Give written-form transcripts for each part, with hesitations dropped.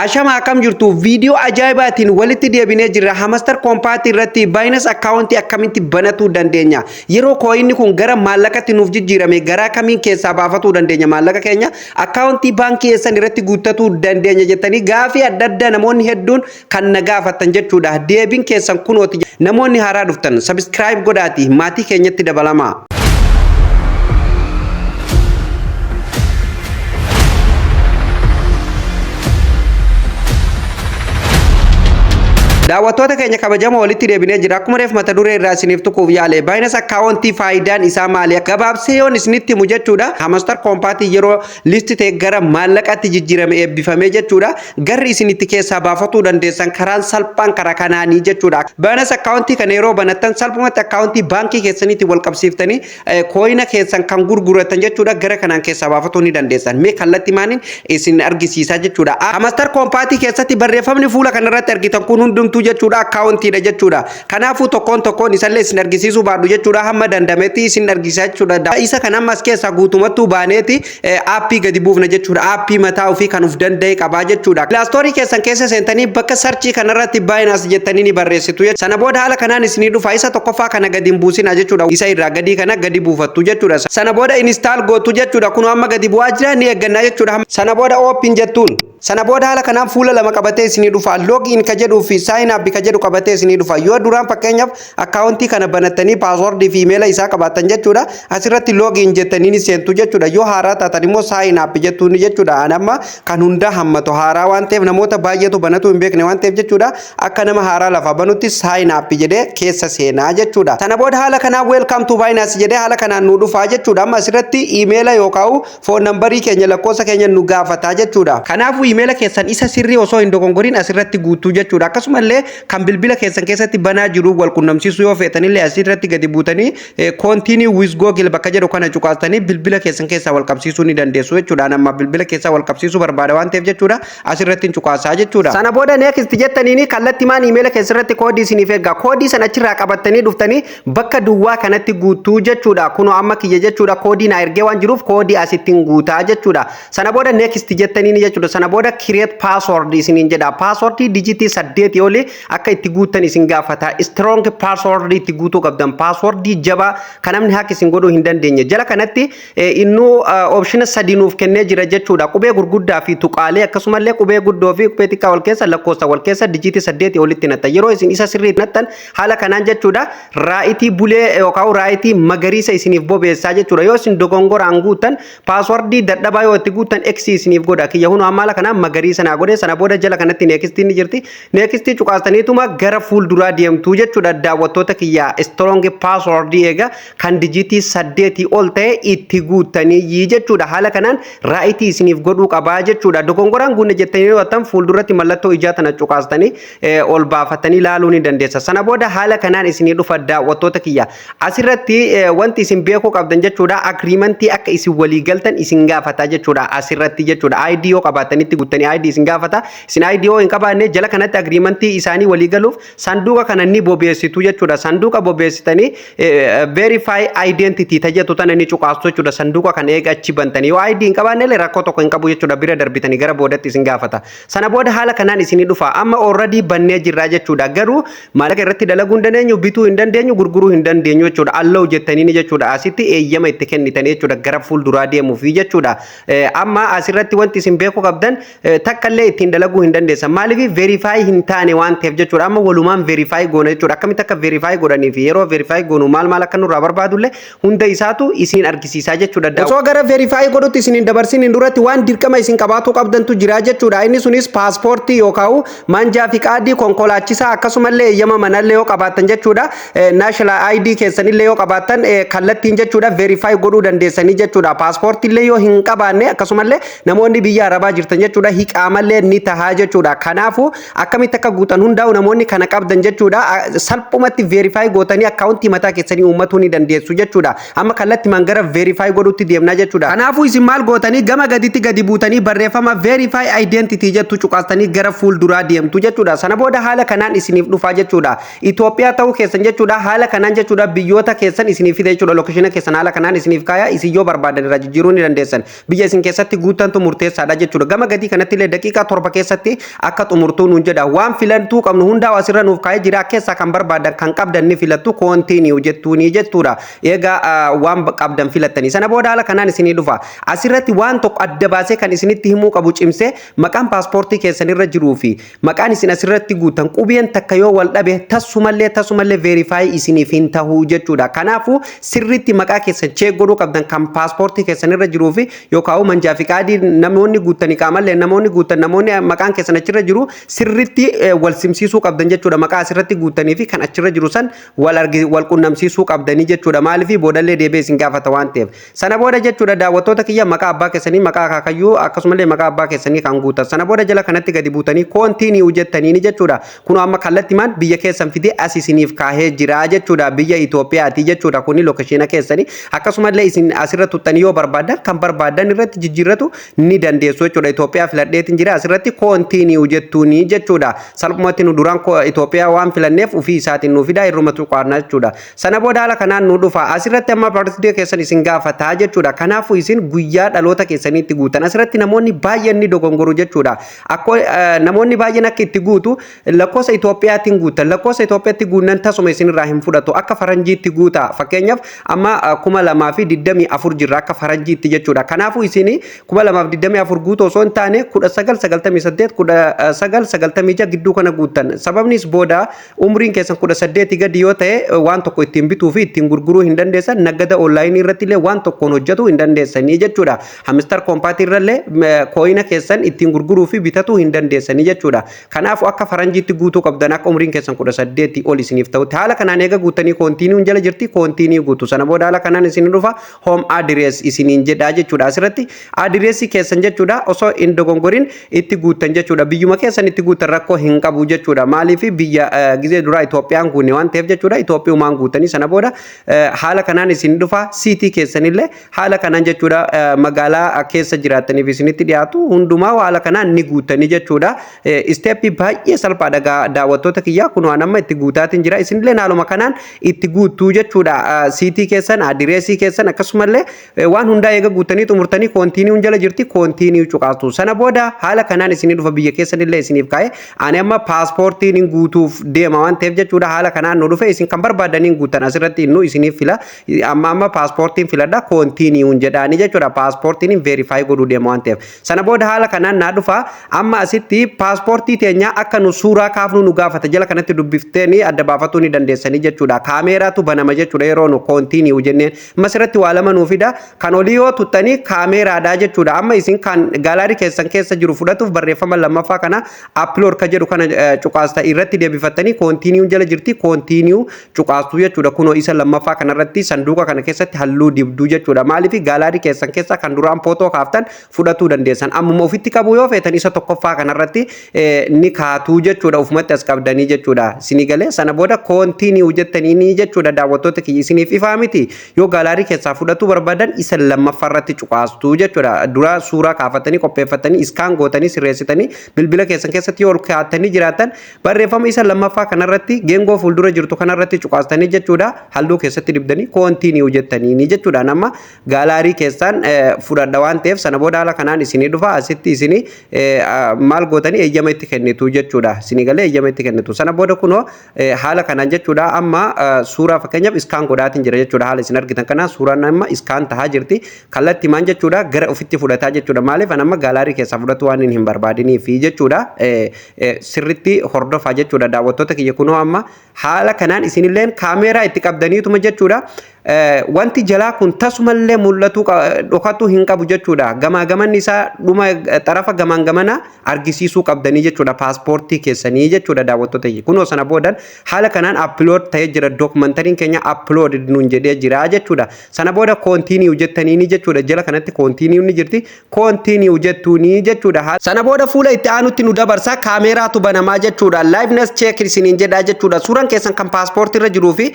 Ashama, akkam jirtu? Viidiyoo ajaa'ibaatiin walitti deebinee jirra. Hamster Kombat irratti Binance akkaawuntii akkamitti banatuu dandeenya? Yeroo coinni kun gara maallaqatti nuuf jijjiirame garaa kamiin keessaa baafatuu dandeenya? Maallaqa keenya akkaawuntii baankii eessan irratti guuttatuu dandeenya jettanii gaafii adda addaa namoonni hedduun kan na gaafattan jechuudha. Deebiin keessan kunooti. Namoonni haaraa dhuftan subscribe godhaati maatii keenyatti dabalamaa. Daawwattoota keenya kabajamoo, walitti deebinee jira. Akkuma reef mata duree irraa isiniif tuquuf yaale, Binance akkaawuntii faayidaan isaa maali? Gabaabsee yoon isinitti himu jechuudha. Hamster Kombat yeroo list ta'e gara maallaqatti jijjiirame eebbifamee jechuudha. Garri isin itti keessaa baafatuu dandeessan karaan salphaan karaa kanaanii jechuudha. Binance akkaawuntii kana yeroo banattan salphumatti akkaawuntii baankii keessaniitti wal qabsiiftanii coina keessan kan gurguratan jechuudha, gara kanaan keessaa baafatuu ni dandeessan. Mee kallattii maaniin isin argisiisaa jechuudha. Hamster Kombat keessatti barreeffamni fuula kanarratti argitan kun hundumtuu jechuudha akkaawuntiidha jechuudha. Kanaafuu tokkoon tokkoon isallee isin argisiisuu baadhu jechuudha, hamma dandametti isin argisiisaa jechuudha. Isa kan ammas keessaa guutumattuu baaneeti aappii gadi buufna jechuudha. Aappii mataa ofii kan of danda'e qabaa jechuudha. Play Store keessan keessa seentanii bakka searchii kanarratti Binance jettanii ni barreessitu. Sana booda haala kanaan isinii dhufa. Isa tokkoffaa kana gadi hin buusina jechuudha. Isa irraa gadii kana gadi buufattu jechuudha. Sana booda install gootu jechuudha. Kun amma gadi bu'aa jira, ni eeggannaa jechuudha. Sana booda open jettuun. Sana booda haala kanaan fuula lama qabatee isinii dhufa. Log in ka jedhuu fi sign up ka jedhu qabatee isinii dhufa. Yoo duraan fakkeenyaaf akkaawuntii kana banattanii paaswordii fi imeela isaa qabaattan jechuudha, asirratti log in jettanii ni seentu jechuudha. Yoo haaraa taatan immoo sign up jettuuni jechuudha. Ani amma kan hunda hammatu haaraa waan ta'eef, namoota baay'eetu banatu hin beekne waan ta'eef jechuudha, akka nama haaraa lafaa banutti sign up jedhee keessa seenaa jechuudha. Sana booda haala kanaan "Welcome to Binance" jedhee haala kanaan nu dhufaa jechuudha. Amma asirratti imeela yookaan phone numberii keenya, lakkoofsa keenya nu gaafataa jechuudha. Kanaafuu imeela keessan isa sirrii osoo hin dogongorin asirratti guutuu jechuudha. Akkasumallee kan bilbila keessan keessatti banaa jiru wal qunnamsiisuu yoo feetanillee asirratti gadi buutanii "Continue with Google" bakka jedhu kana cuqaastanii bilbila keessan keessaa wal qabsiisuu ni dandeessu jechuudha. Amma bilbila keessaa wal qabsiisuu barbaada waan ta'eef jechuudha, asirratti hin cuqaasaa jechuudha. Sana booda "Next" jettaniini kallattii maan imeela keessarratti koodii isiniif erga. Koodii sana achirraa qabattanii dhuftanii bakka duwwaa kanatti guutuu jechuudha. Kunoo amma kiyya jechuudha, koodii naa ergee waan jiruuf koodii asittiin guutaa jechuudha. Sana booda "Next" jettaniini jechuudha. Sana booda "Create password" isiniin jedha. Passwordii dijitii 8 olii akka itti guuttan isin gaafata. Strong password itti guutuu qabdan. Passwordii jabaa kan namni hack isin godhuu hin dandeenye. Jala kanatti innuu optiona sadii nuuf kennee jira jechuudha. Qubee gurguddaa fi tuqaalee, akkasumallee qubee guddoo fi qubee xiqqaa wal keessa, lakkoofsa wal keessa, dijitii 8 olitti nattan. Yeroo isin isa sirrii nattan haala kanaan jechuudha, rightii bulee yookaan rightii magariisa isiniif bobeessaa jechuudha. Yoo isin dogongoraan guuttan, paaswordii dadhabaa yoo itti guuttan, X isiniif godha. Kiyya hunoo amma haala kanaan magariisa naa godhe. Sana booda jala kanatti nextiin ni jirti. Nextii cuqaastaniituma gara fuulduraa deemtuu jechuudha. Daawwattoota kiyya, strong passwordii eega kan dijitii 8 ol ta'e itti guuttanii jechuudha. Haala kanaan rightii isiniif godhuu qabaa jechuudha. Dogongoraan guunne jettanii yoo ta'an, fuulduratti mallattoo ijaa tana cuqaastanii ol baafatanii ilaaluu ni dandeessa. Sana booda haala kanaan isinii dhufa, daawwattoota kiyya. Asirratti wanti isin beekuu qabdan jechuudha, agreementii akka isin walii galtan isin gaafata jechuudha. Asirratti jechuudha, ID yoo qabaatanitti guuttanii ID isin gaafata. Isin ID yoo hin qabaanne, jala kanatti agreementii isaanii walii galuuf sanduuqa kana ni bobeessitu jechuudha. Sanduuqa bobeessitanii "Verify identity" tajettu tana ni cuqaastu jechuudha. Sanduuqa kana eega achi bantanii, yoo ID hin qabaanne illee rakkoo tokko hin qabu jechuudha. Bira darbitanii gara boodatti isin gaafata. Sana booda haala kanaan isinii dhufa. Amma already bannee jirra jechuudha. Garuu maallaqa irratti dalaguu hin dandeenyu, bituu hin dandeenyu, gurguruu hin dandeenyu jechuudha. "Allow" jettanii jechuudha. Asitti eeyyama itti kennitanii jechuudha, gara fuulduraa deemuufi jechuudha. Amma asirratti wanti isin beekuu qabdan, takka illee ittiin dalaguu hin dandeessan. Maaliif? Verify hin taane waan ta'eef jechuudha. Amma walumaan verify goona jechuudha. Akkamitti akka verify godhanii fi yeroo verify goonu maal maal akka nurraa barbaadullee hunda isaatu isin argisiisaa jechuudha. Osoo gara verify godhutti isin hin dabarsin duratti waan dirqama isin qabaatuu qabdantu jira jechuudha. Inni sunis paaspoortii yookaan መንጃ ፍቃድ konkolaachisaa, akkasumallee eeyyama manallee yoo qabaattan jechuudha. National ID keessanillee yoo qabaattan kallattiin jechuudha verify godhuu dandeessanii jechuudha. Paaspoortiillee yoo hin qabaanne, akkasumallee namoonni biyya arabaa jirtan jechuudha, hiqaamallee ni tahaa jechuudha. Kanaafuu akkamitti akka guutan Kan hundaa'u namoonni kana qabdan jechuudha, salphumatti verify gootanii akkaawuntii mataa keessanii uummatuu ni dandeessu jechuudha. Amma kallattimaan gara verify godhutti deemnaa jechuudha. Kanaafuu isin maal gootanii? Gama gaditti gadi buutanii barreeffama "verify identity" jettu cuqaastanii gara fuulduraa deemtu jechuudha. Sana booda haala kanaan isiniif dhufaa jechuudha. Itoophiyaa ta'uu keessan jechuudha, haala kanaan jechuudha, biyyoota keessan isiniif fida jechuudha. Location keessan haala kanaan isiniif kaaya. Isin yoo barbaadan irraa jijjiiruu ni dandeessan. Biyya isin keessatti guutantu murteessaadha jechuudha. Gama gadii kanatti illee daqiiqaa 7 keessatti akka xumurtuu nuun jedha. Waan filantuu qabnu hundaa asirra nuuf kaa'ee jira. Keessaa kan barbaadan kan qabdan ni filattu, "continue" jettuuni jechuudha. Egaa waan qabdan filattanii sana booda haala kanaan isinii dhufa. Asirratti waan tokko adda baasee kan isinitti himuu qabu cimsee, maqaan paaspoortii keessan irra jiruu fi maqaan isin asirratti guutan qubeen takka yoo wal dhabe tasumallee verify isiniif hin tahuu jechuudha. Kanaafuu sirriitti maqaa keessan check godhuu qabdan, kan paaspoortii keessan irra jiruu fi yookaan manjaa fi qaadii namoonni guuttanii, qaamallee namoonni guuttan, namoonni maqaan keessan achirra jiru sirriitti wal simsiisuu qabdan jechuudha. Maqaa asirratti guuttanii fi kan achirra jiru san wal argi wal qunnamsiisuu qabdanii jechuudha. Maaliif? Boodallee deebi'ee isin gaafata waan ta'eef. Sana booda jechuudha, daawwattoota kiyya, maqaa abbaa keessanii, maqaa akaakayyuu, akkasumallee maqaa abbaa keessanii kan guutan. Sana booda jala kanatti gadi buutanii "continue" jettanii jechuudha. Kun amma kallattimaan biyya keessan fidee as isiniif kaahee jira jechuudha. Biyya Itoophiyaati jechuudha. Kuni location keessanii. Akkasumallee isin asirra tuttanii yoo barbaadan kan barbaadan irratti jijjiirratu ni dandeessu jechuudha. Itoophiyaa filadheetiin jira, asirratti "continue" jettuuni jechuudha. Salphumatti nu duraan Itoophiyaa waan filanneef ofii isaatiin nu fida, irruma tuqaana jechuudha. Sana booda haala kanaan nu dhufa. Asirratti amma birthday keessan isin gaafataa jechuudha. Kanaafuu isin guyyaa dhaloota keessaniitti guutan. Asirratti namoonni baay'een ni dogongoru jechuudha. Akkoo namoonni baay'een akka itti guutu lakkoofsa Itoophiyaatiin guutan. Lakkoofsa Itoophiyaatti guunnan tasuma isinirraa hin fudhatu. Akka faranjiitti guuta. Fakkeenyaaf amma 2024 jirra akka faranjiitti jechuudha. Kanaafuu isin 2024 guutuu osoo hin taane 1998, 1996 gidduu kana guuttan. Sababnis booda umriin keessan 18 gadi yoo ta'e waan tokko ittiin bituu fi ittiin gurguruu hin dandeessan. Nagada onlaayinii irratti illee waan tokkoon hojjetuu hin dandeessanii jechuudha. Hamster Kombat irrallee coin keessan ittiin gurguruu fi bitatuu hin dandeessanii jechuudha. Kanaafuu akka faranjiitti guutuu qabdan, akka umriin keessan 18 ol isiniif ta'utti. Haala kanaan eega guutanii "continue" jala jirti, continue guutu. Sana booda haala kanaan isin dhufa, "home address" isiniin jedha jechuudha. Asirratti adireesii keessan jechuudha, osoo hin dogongorin itti guuttan jechuudha. Biyyuma keessan itti guuttan rakkoo hin qabu jechuudha. Maaliif? Biyya gizee duraa Itoophiyaan guunne waan ta'eef jechuudha. Itoophiyumaan guuttanii sana booda haala kanaan isin dhufa. City keessanillee haala kanaan jechuudha, magaalaa keessa jiraattaniif isinitti dhiyaatu hundumaa haala kanaan ni guuttanii jechuudha. Step baay'ee salphaadha daawwattoota kiyyaa, kun waan amma itti guutaatiin jira. Isinillee haaluma kanaan itti guuttuu jechuudha. City keessan, adireesii keessan, akkasumallee waan hundaa eega guuttanii xumurtanii "continue" jala jirti, continue cuqaastu. Sana booda haala kanaan isinii dhufa, biyya keessanillee isiniif kaa'e. Ani amma paaspoortiin guutuuf deema waan ta'eef jechuudha, haala kanaan nu dhufe. Isin kan barbaadaniin guutan, asirratti nu isiniif fila. Amma paaspoortiin filadha, "continue" jedhaani jechuudha. Paaspoortiin verify godhuu deema waan ta'eef. Sana booda haala kanaan naa dhufa. Amma asitti paaspoortii teenya akka nu suuraa kaafnu nu gaafata. Jala kanatti dubbifteeni adda baafatuu ni dandeessanii jechuudha. Kaameeraatu banama jechuudha yeroo nu "continue" jenneen. Amma asirratti waa lama nuu fida. Kan olii yoo tuttanii kaameeraadha jechuudha. Amma isin kan gallery keessan keessa jiru fudhatuuf barreeffama lammaffaa kana "upload" ka jedhu kana cuqaasta, irratti deebifattanii "continue" jala jirti, continue cuqaastu jechuudha. Kunoo isa lammaffaa kanarratti sanduuqa kana keessatti halluu dibduu jechuudha. Maaliif? Gallery keessan keessa kan duraan footoo kaaftan fudhatuu dandeessan. Ammuma ofitti qabuu yoo feetan isa tokkoffaa kanarratti ni kaatuu jechuudha. Ufumatti as qabdanii jechuudha. Isinii galee? Sana booda "continue" jettanii ni jechuudha. Daawwattoota kiyya, isiniif ifaa miti? Yoo gallery keessaa fudhatuu barbaadan isa lammaffaa irratti cuqaastuu jechuudha. Dura suuraa kaafatanii qopheeffatanii, scan gootanii, sirreessitanii bilbila keessan keessatti yoo ol kaa'attanii jiraatan barreeffama isa lammaffaa kanarratti geengoo fuuldura jirtu kanarratti cuqaastanii jechuudha. Halluu keessatti dibdanii "continue" jettanii ni jechuudha. Nama gallery keessaan fudhadha waan ta'eef sana booda haala kanaan isinii dhufa. Asitti isinii maal gootanii? Eeyyama itti kennitu jechuudha. Isinii galee? Eeyyama itti kennitu. Sana booda kunoo haala kanaan jechuudha. Amma suuraa fakkeenyaaf scan godhaatiin jira jechuudha. Haala isin argitan kanaan suuraan amma scan tahaa jirti. Kallattii maan jechuudha, gara ofitti fudhataa jechuudha. Maaliif? Amma gallery keessaa fudhatu waan hin barbaadiniif jechuudha. Sirritti hordofaa jechuudha, daawwattoota kiyya. Kunoo amma haala kanaan isinilleen kaameeraa itti qabdaniituma jechuudha. Wanti jalaa kun tasumallee mul'atu dhokatu hin qabu jechuudha. Gamaa gamanni isaa dhuma xarafa gamaan gamana argisiisuu qabdanii jechuudha. Paaspoortii keessanii jechuudha, daawwattoota kiyya. Kunoo sana boodan haala kanaan upload ta'ee jira. Dookumentariin keenya upload nuun jedhee jira jechuudha. Sana booda "continue" jettanii jechuudha. Jala kanatti "continue" ni jirti. "Continue" jettuuni jechuudha. Sana booda fuula itti aanutti nu dabarsa. Kaameeraatu banamaa jechuudha. Kaameeraa banatanii ilaalamaa jechuudha. Liveness check isiniin jedhaa jechuudha. Suuraan keessan kan paaspoortii irra jiruu fi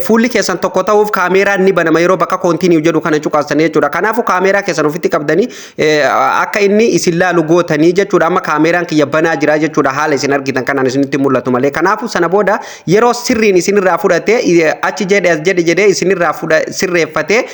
fuulli keessan tokko ta'uuf kaameeraan ni banama yeroo bakka continue jedhu kana cuqaasanii jechuudha. Kanaafuu kaameeraa keessan ofitti qabdanii akka inni isin laalu gootanii jechuudha. Amma kaameeraan kiyya banaa jira jechuudha. Haala isin argitan kanaan isinitti mul'atu malee. Kanaafuu sana booda yeroo sirriin isinirraa fudhate, achi jedhe, as jedhe jedhee isinirraa sirreeffatee,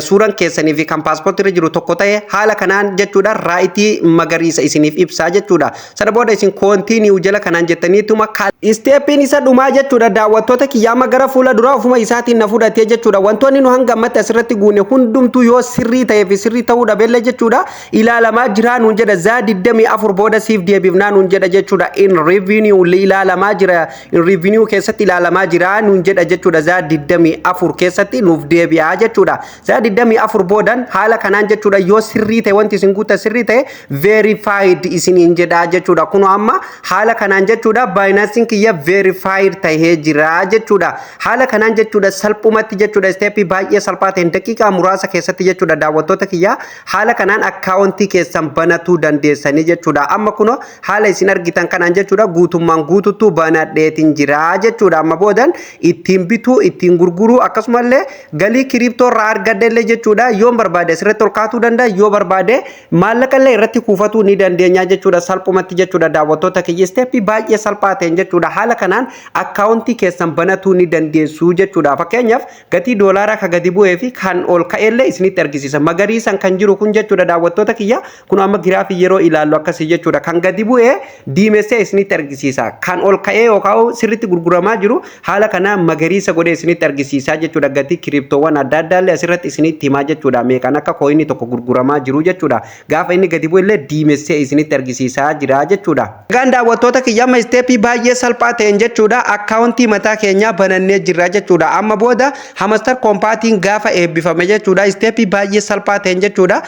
suuraan keessanii fi kan paaspoortii irra jiru tokko ta'e, haala kanaan jechuudha, right magariisa isiniif ibsaa jechuudha. Sana booda isin continue jala kanaan jettaniituma stepiin isa dhumaa jechuudha. Daawwattoota kiyyaama, gara fuula duraa ofuma isaatiin na fudhatee jechuudha. Wantoonni nu hanga ammatti asirratti guune hundumtuu yoo sirrii ta'ee fi sirrii ta'uu dhabeelle jechuudha, ilaalamaa jiraa nuun jedha. Zaa 24 booda siif deebifnaa nuun jedha jechuudha. In review ilaalamaa jira, in review keessatti ilaalamaa jira nuun jedha jechuudha. Zaa 24 keessatti nuuf deebi'aa jechuudha. Zaa 24 boodan haala kanaan jechuudha, yoo sirrii ta'e, wanti isin guutta sirrii ta'e, verified isiniin jedha jechuudha. Kun amma haala kanaan jechuudha, Binanceiin kiyya verified tahee jira jechuudha. Haala kanaan jechuudha, salphumatti jechuudha, stepii baay'ee salphaa ta'een daqiiqaa muraasa keessatti jechuudha, daawwattoota kiyya, haala kanaan akkaawuntii keessan banatuu dandeessanii jechuudha. Amma kunoo haala isin argitan kanaan jechuudha, guutummaan guututtuu banadheetiin jira jechuudha. Amma boodan ittiin bituu, ittiin gurguruu, akkasumallee galii crypto irraa argadhellee jechuudha, yoon barbaade asirratti ol kaatuu danda'a, yoo barbaade maallaqallee irratti kuufatuu ni dandeenya jechuudha, salphumatti jechuudha. Daawwattoota kiyya, stepii baay'ee salphaa ta'een jechuudha, haala kanaan akkaawuntii keessan banatuu ni dandeessu jechuudha. Fakkeenyaaf, gatii doolaaraa ka gadi bu'ee fi kan ol ka'ellee isinitti argisiisa. Magariisan kan jiru kun jechuudha, daawwattoota kiyya, kun amma giraafii yeroo ilaallu akkasii jechuudha. Kan gadi bu'ee diimessee isinitti argisiisa. Kan ol ka'ee yookaan sirriitti gurguramaa jiru haala kanaa magariisa godhee isinitti argisiisa jechuudha. Gatii cryptowwan adda addaallee asirratti isinitti himaa jechuudha. Meeqaan akka coinii tokko gurguramaa jiru jechuudha. Gaafa inni gadi bu'ellee diimessee isinitti argisiisaa jira jechuudha. Egaan daawwattoota kiyya, amma stepii baay'ee salphaa ta'een jechuudha, akkaawuntii mataa keenyaa banannee jirra jechuudha. Amma booda Hamster Kombatiin gaafa eebbifame jechuudha, stepii baay'ee salphaa ta'een jechuudha,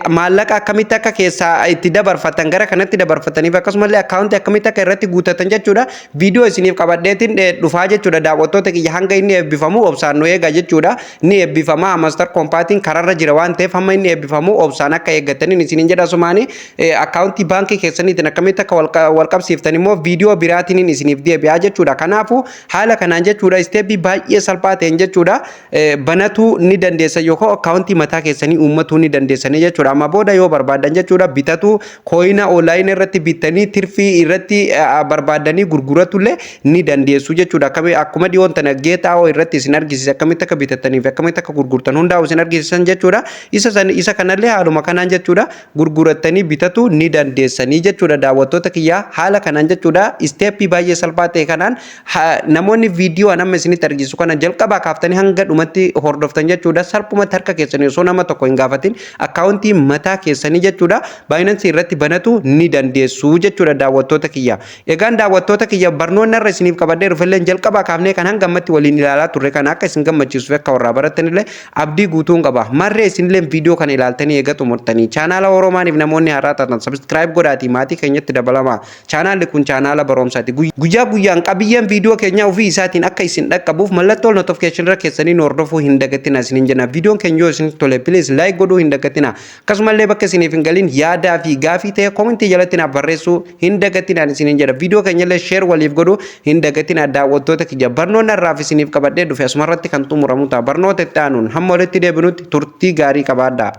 maallaqa akkamitti akka keessaa itti dabarfatan, gara kanatti dabarfataniif, akkasumallee akkaawuntii akkamitti akka irratti guutatan jechuudha, viidiyoo isiniif qabadheetiin dhufaa jechuudha. Daawwattoota kiyya, hanga inni eebbifamu obsaan nu eega jechuudha. Ni eebbifama. Hamster Kombatiin kararra jira waan ta'eef, hamma inni eebbifamu obsaan akka eeggataniin isiniin jedha. Sumaanii akkaawuntii baankii keessaniitiin akkamitti akka wal qabsiiftan immoo viidiyoo biraatiin isiniif deebi'aa jechuudha. Kanaafuu haala kanaan jechuudha, stepii baay'ee salphaa ta'een jechuudha, banatuu ni dandeessa yookaan akkaawuntii mataa keessanii uummatuu ni dandeessanii jechuudha. Amma booda yoo barbaadan jechuudha, bitatu, coina onlineii irratti bittanii tirfii irratti barbaadanii gurguratullee ni dandeessu jechuudha. Akkuma dhiyoon tana Gate.io irratti isin argisiise, akkamitti akka bitatanii fi akkamitti akka gurgurtan hundaa'u isin argisiisan jechuudha. Isa kanallee haaluma kanaan jechuudha, gurgurattanii bitatu ni dandeessanii jechuudha. Daawwattoota kiyyaa, haala kanaan jechuudha, stepii baay'ee salphaa ta'e kanaan namoonni viidiyoo amma isinitti argisiisu kana jalqabaa kaaftanii hanga dhumatti hordoftan jechuudha, salphumatti harka keessanii osoo nama tokko hin gaafatin akkaawuntii mataa keessanii jechuudha, Binanceii irratti banatu ni dandeessu jechuudha, daawwattoota kiyya. Egaan daawwattoota kiyya, barnoonni irra isiniif qabadhee dhufillee jalqabaa kaafnee kan hanga ammatti waliin ilaalaa turre kana akka isin gammachiisuu fi akka warraa barattanillee abdii guutuun qaba. Marree isinillee viidiyoo kana ilaaltanii eega xumurtanii, chaanaala Oromaaniif namoonni haaraa taatan subscribe godhaatii maatii keenyatti dabalama. Chaanaalli kun chaanaala barumsaati. Guyyaa guyyaan qabiyyeen viidiyoo keenyaa ofii isaatiin akka isin dhaqqabuuf mallattoo notification irra keessanii nu hordofuu hin dagatina isiniin jenna. Viidiyoon keenya yoo isin tole, please like godhuu hin dagatina. Akkasumallee bakka isiniif hin galin yaadaa fi gaafii ta'e commentii jalatti naaf barreessuu hin dagatinaan isiniin jedha. Viidiyoo keenyallee share waliif godhuu hin dagatina. Daawwattoota kiyya, barnoonni har'aaf isiniif qabadhee dhufe asumarratti kan xumuramu ta'a. Barnoota itti aanuun hamma walitti deebinutti turtii gaarii qabaadhaa.